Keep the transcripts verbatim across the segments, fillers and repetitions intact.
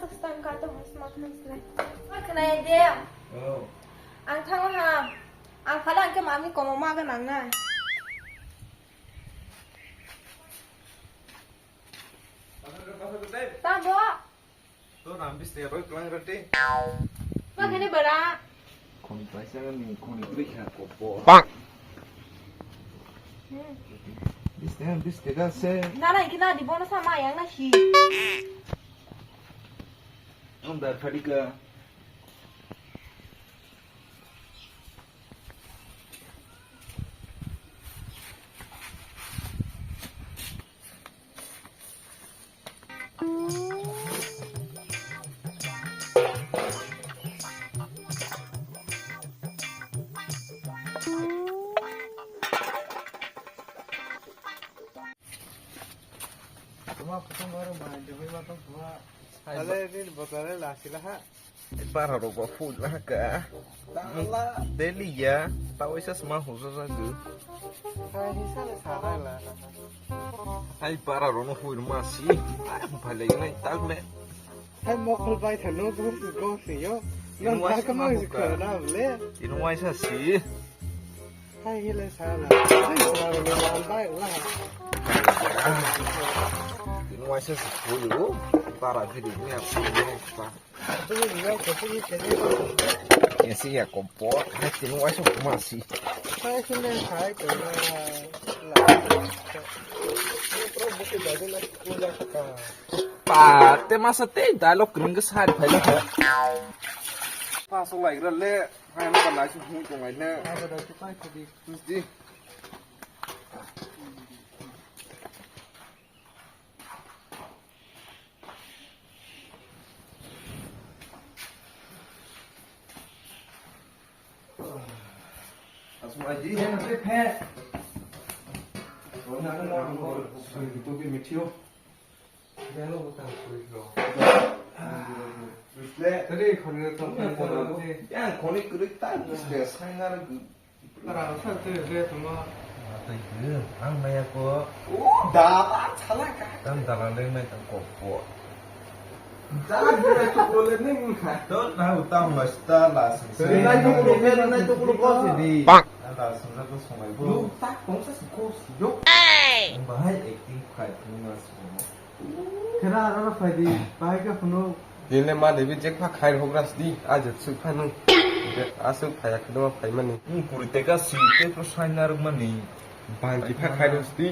Tang ka to hos ma khna sle. Ma khna ye de. Oh. Ang thango ha. Ang phala ang ke mami komo ma ga nang na. Tabo. To nam bis te roi klang rate. Ma khne bara. Khoni paisa ni khoni bri kha ko bo. Bang. Bis te bis te da se. Na na ikina di bono sama yang na si. Ang da khadika. Tuma kutung baru main, jemai matang tuma. Ale rin botare la sila ha. Bara rok ba full na ka. Tala. Daily ya, ta waisa sma husa sa gu. Hai hisa le sa la la. Hai bara rok no hui ma si. Ai phale nai tak le. Hai mokol bai tha no dur go si yo. Inu waisa sma huka. Nang ka ma si ka na le. Inu waisa si. Hai hile sala. Hai sala ni mal bai la. Tini waisa se kulu. Para video ni apa ni pa. Tini ni ko tini tini. Esi ya kompo. Hai tini waisa kuma si. Hai hile sai ko la. Pa te masa te dialogue kring ke sari phai la. Pa so lai ra le. Hai, ano ba naising hung tongnai le. Abo da tu pai khadi. Di. Asma di. Phe, phe. Kau nak nak tu ke mitio. Yang khoni kwrwi ta buste saingar. Rang sa twi re tuma. Twi ang maya ko. O dala chala ka. Tam dala le mai tam ko ko. Dala le to ko le ning kha. To na u tam la sta la si. Nai to ko le nai to ko ko si di. Bang. Anda sumra ko sumai bo. Lu tak kong sa si ko si yo. Bahai acting khai phung na si. Khera aro phai di, bahai khe phunu. Dinle ma debi jek pha khai rok ras di, a jek suk pha nung. Asuk phaya khidma phai mani. Ung kuri teka si te pro sai naruk mani. Bangki pha khai rok di.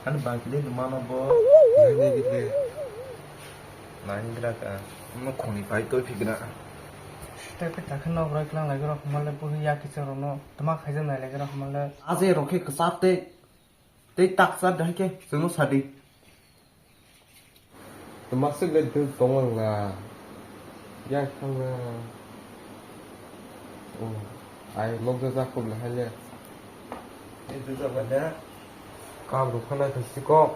Ani bangki de mano bo. Nai de git de. Nai gra ka. Mo khoni pai toi phigra. Step ta khna rok klang lai rok male bo ya kicha rok no. Tama khaija nai lai rok male. Aje rok khe kwchak te. Tei taksa dahai khe chwngno sadi. Twmaswk le duk tongwng la. Yang thangna. Oh, ai lok da jakub la hai le. Ei duk jak la ne. Kab rok phana khe sikok.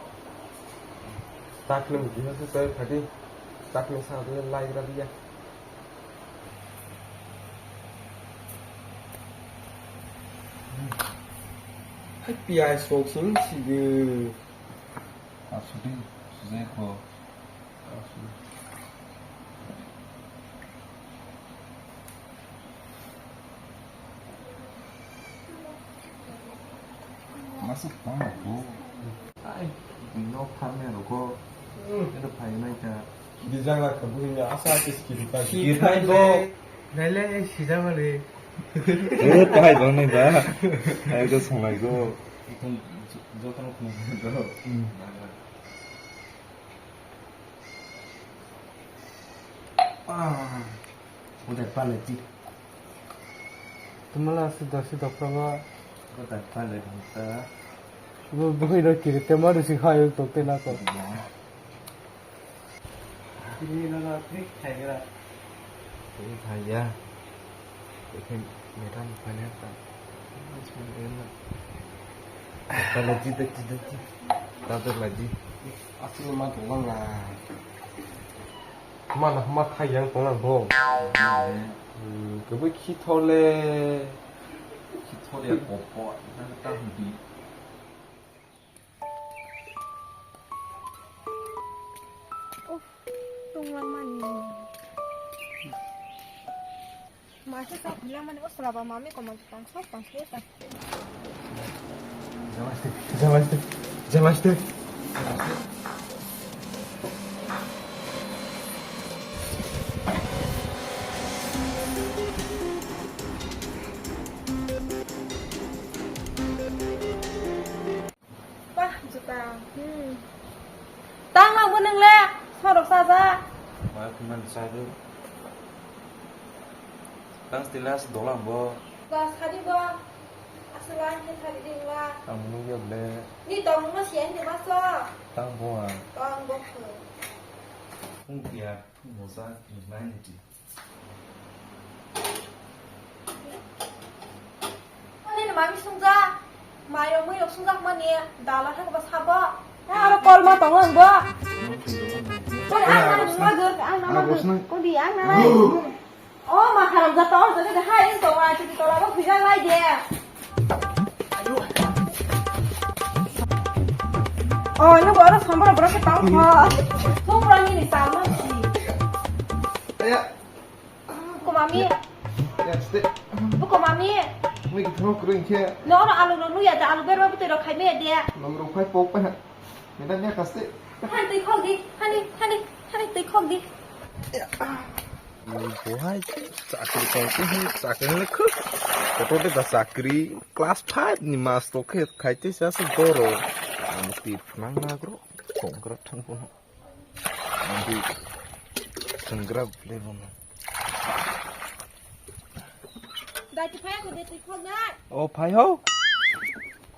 Takni mukti ha se toi phadi. Takni sa le lai gra diya. Hai piyaj rok sing sidi. Asudi, sujai ko. Asudi. Masuk tang ko. Ai, no pharne roko. Hmm. Ito phainai ka. Di jang la ka buhi na asa ke sikiri ka. Sikiri bo. Nai le sijak mani. Eh, pahai bang nai ba. Ai ko songlai ko. Ikhon jotono khum do. Hmm. Ah. Udah pala ti. Tumala si dosi dokrogo. Udah pala dong ta. Bu bu ino kiri tema rusi khayo to tena ko. Ya. Ini nama trik khaira. Ini kaya. Ini medan banyak kan. Kalau tidak tidak tidak. Tato lagi. Asli mah tolong lah. Mana hama kayang tolong bo. Hmm, kebui khi thole. Khi thole ya popo. Kita kita hudi. Uff, tonglang mani. Masa sa bilang mani o sraba mami koma tang sok tang sok tang. Jamaste, jamaste, jamaste. Bah, juta. Hmm. Tang nang bo nang le, sorok sa ja. Wah, kuman sa du. Tang stilas dolang bo. Ba sadi bo. Asala ni sadi ding la. Ang nung ya ble. Ni tong no siya ni ba so. Tang bo ang. Tong bo. Kung ya, kung mo sa, kung mai ni ti. Ani ni mami sungja. Mayo mui rok sungja mani dala thang ba sabo. Aro kol ma tong lang bo. Kodi ang na ma dur, ang na ma dur. Kodi ang na. Oh, ma haram jata, oh, jata, hai, to, ah, tiki tola, bo, phuja, lai, de. Oh, ini baru sambar, berapa tahun, ha? Sambar ini, sama, sih. Ayo. Buko, mami. Ya, stay. Buko, mami. Ini kita mau kering, ya. No, no, alu, no, no, ya, alu, berapa, betul, khai, me, de. Nomor empat, pok, pa. Madam, ya, kaste. Hani twi khok di, hani, hani, hani twi khok di. Bohai chakri tong khe, chakri hwnwi khuk. Kotor de ba chakri class five ni master khe khai tei sa se doro. Ang twi phwnang nagro, kongkra thang phano. Ang twi thanggra ble bono. Dai twi phai ko de twi khok dai. O phai ho.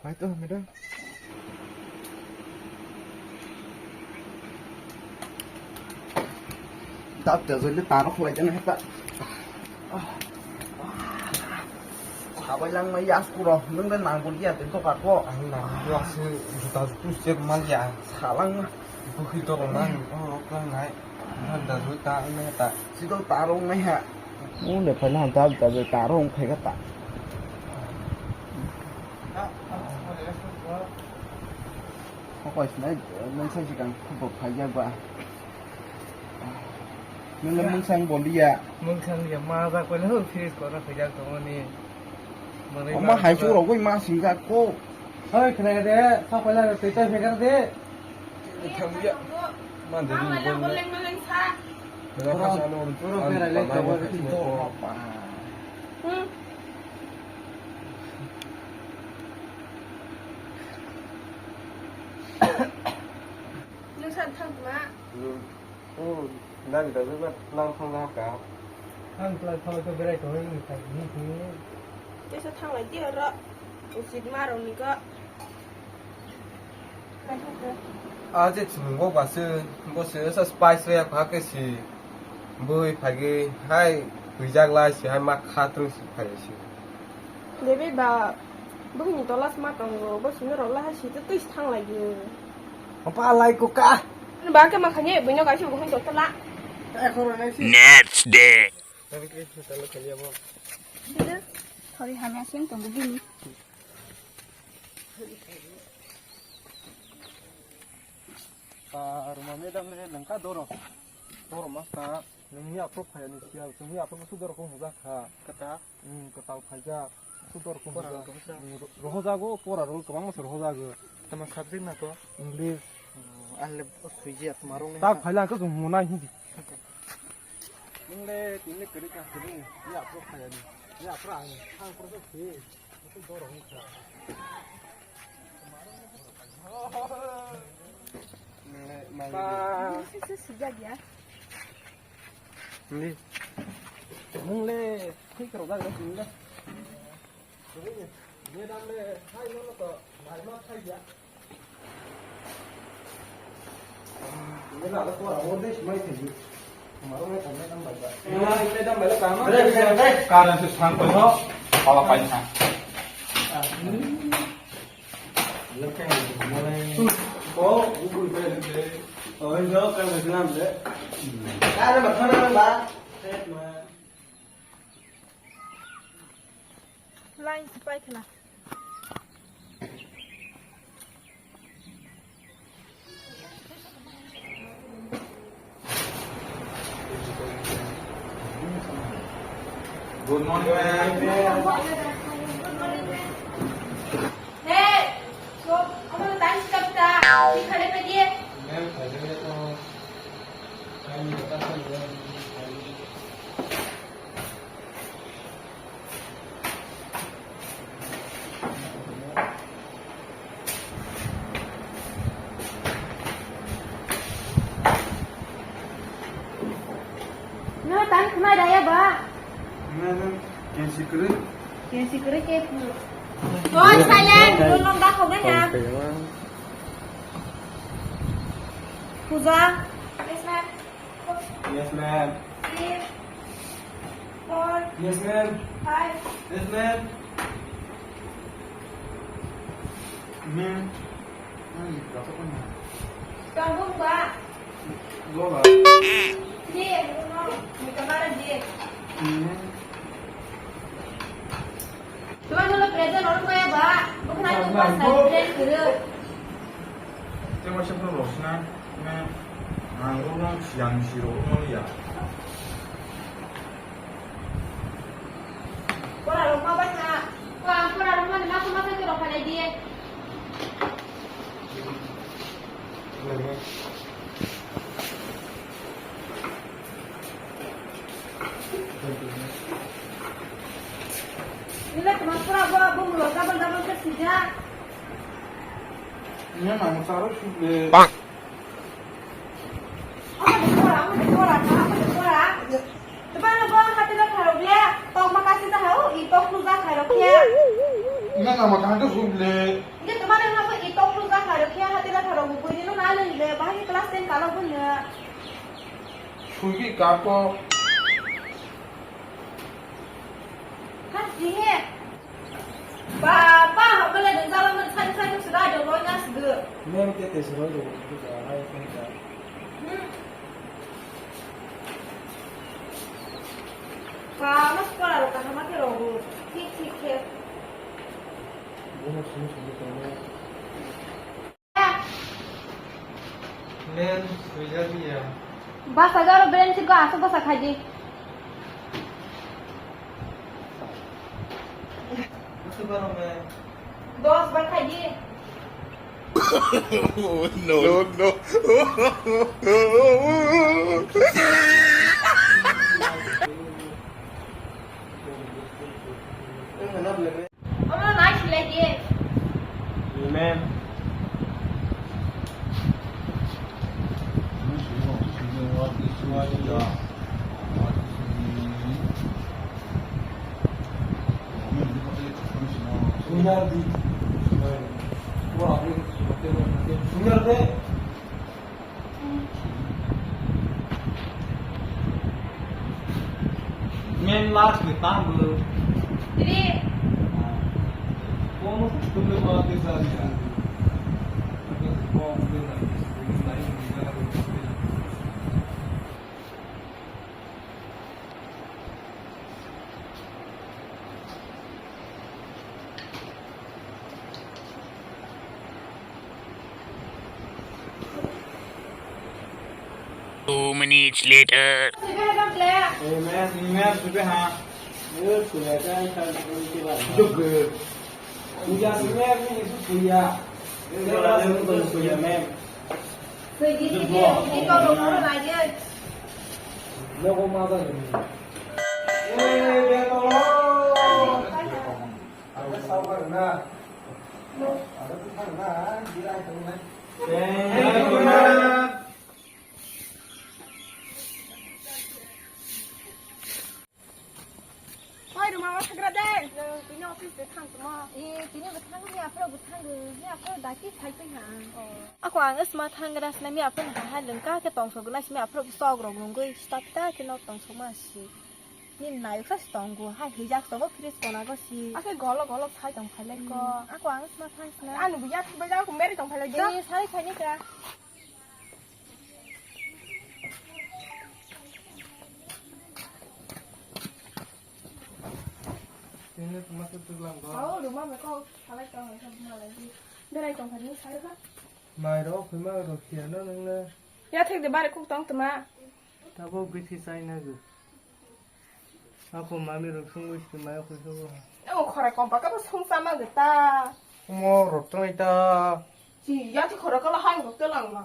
Phai to, madam. Dap da jole taro khlai jana heta. Sabai lang mai yas puro, nung de nang bol ya, tento ka ko. Ang nang ya se, juta jutu se mal ya. Salang. Bukhi to rong nang, oh, rok lang nai. Nang da jole ta, nang ta. Sidol taro nai ha. Mune phai na ta ta je taro khai ka ta. Hokoi sinai, mungsa sikang khubok phai jak ba. Nung le mungsang boliya. Mungsang ya ma jak pai le ho fridge kora phai jak tong ni. Oma hai chu rogoi ma singjak ko. Hoi khna de, sa pai la te ta phai de. Thang ya. Man de ni. Oro, oro berai lai ka bo. Hmm. Nung san thang ma? Hmm. Oh, nang da ba nang thang na ka. Ang kla thang to berai to ni ka ni ni. Tesa thang lai di oro. Usit ma rong ni ko. A je chwng bo ba se, bo se sa spice ya kha ke si. Bui phagi hai huijak lai si hai ma kha tung si phai si. Debe ba bui ni tola sma tongo, bo sino rok la hai si to twi thang lai yo. Opa lai ko ka. Ba ke ma khani bui no ka si bo hon to la. Next day. Thori hamya sim tongo bini. Ruma madam le nangka doro. Doro masta. Nungni aphro phaya ni siya, nungni aphro su doro kong hoja kha. Kata? Hmm, katal phaija. Su doro kong hoja. Roho jago, pora rol kwbangma se roho jago. Tama subject na to? English. Ang le suiji atma rong. Tak phaila ka jung mona hindi. Nung le tin le kari ka kari. Ya aphro phaya ni. Ya aphro ang. Ang pro se. Mung le thik rok jak le. Madam le hai no to mai ma khai ya. Line supply khna. Good morning, ma'am. Hey, so, ano time stop ta? Sikhare pe diye. Ma'am, khaja to time bata sakta hai. No, tan khna daya ba. Madam, can she correct? Can she correct? Go silent, roll on da khogna ya. Puja. Yes, ma'am. Yes, ma'am. Three, four, yes, ma'am. Five. Yes, ma'am. Ma'am. Ay, dapat mana? Kamu ba? Dua ba? Di, no. Minta mana di? Ma'am. Tuan dulu present orang kaya ba? Bukan aku pas lagi present dulu. Tengok siapa bosna? Ma'am. Ang ulo siang siro ulo ya. Pora rok ma basa. Pora, pora rok ma, masa masa ke rok khanai di. Nila teman pora bo, bo mulo double double ke sijak. Ini nama saro sih. Omo de pora, omo de pora, omo de pora. Tebang no bong hati no kharok le, tong ma kasi ta hau, i tong tu ja kharok ya. Ina nama khan tu sum le. Ina tebang no bo i tong tu ja kharok ya, hati no kharok bu ni no na le le, bahai class ten kalo bu ne. Sugi kapo. Hati he. Ba, ba, hokole dun jalo mun sai sai tu sudah do lo nyas ge. Mem ke te sudah do, tu dah hai kan dah. Hmm. Ba, mas pora ro kaham ke ro. Thik, thik he. Bukan sini sini kena. Ma'am, suija diya. Basa jaro brain sirko asuk basa khaidi. Asuk baro ma'am. Dos bar khaidi. No, no. Omo nai silai di. Amen. Sunyar di. Sunyar de. Main last ni tang bro. Three. Kono kutung le ba de sa ya. Two minutes later. Oi, Ruma, o thagra de. Tini office de thang tongmo. E, tini bo thang ni, aphuru bo thang ni, aphuru daki sai tong ha. Ako ang sma thang gra sna mi aphuru bahai lengka ke tong sok na simi aphuru sok rok nungui stop ta ke nok tong sok ma si. Ni nayok sa tongo, hai hijak tongo fridge kona go si. Ake golo golo sai tong phalai ko. Ako ang sma thang sna. Anu biya thik bai ja ko meri tong phalai ja. Ni sai khai ni ka. Tini tuma se tuklam go. Hao, ruma me ko, phalai tong, hai kha buma lai di. Berai tong kha ni sai kha. Mai ro, khima ro, khia no nang na. Ya thik de bare kuk tong tuma. Tabo bithi sai na gu. Ako mami rok sungwi si maya khuisogo. Amo khora kompa kabo sungsa ma gita. Omo rotoi ta. Si yati khora kala hai rok telang ma.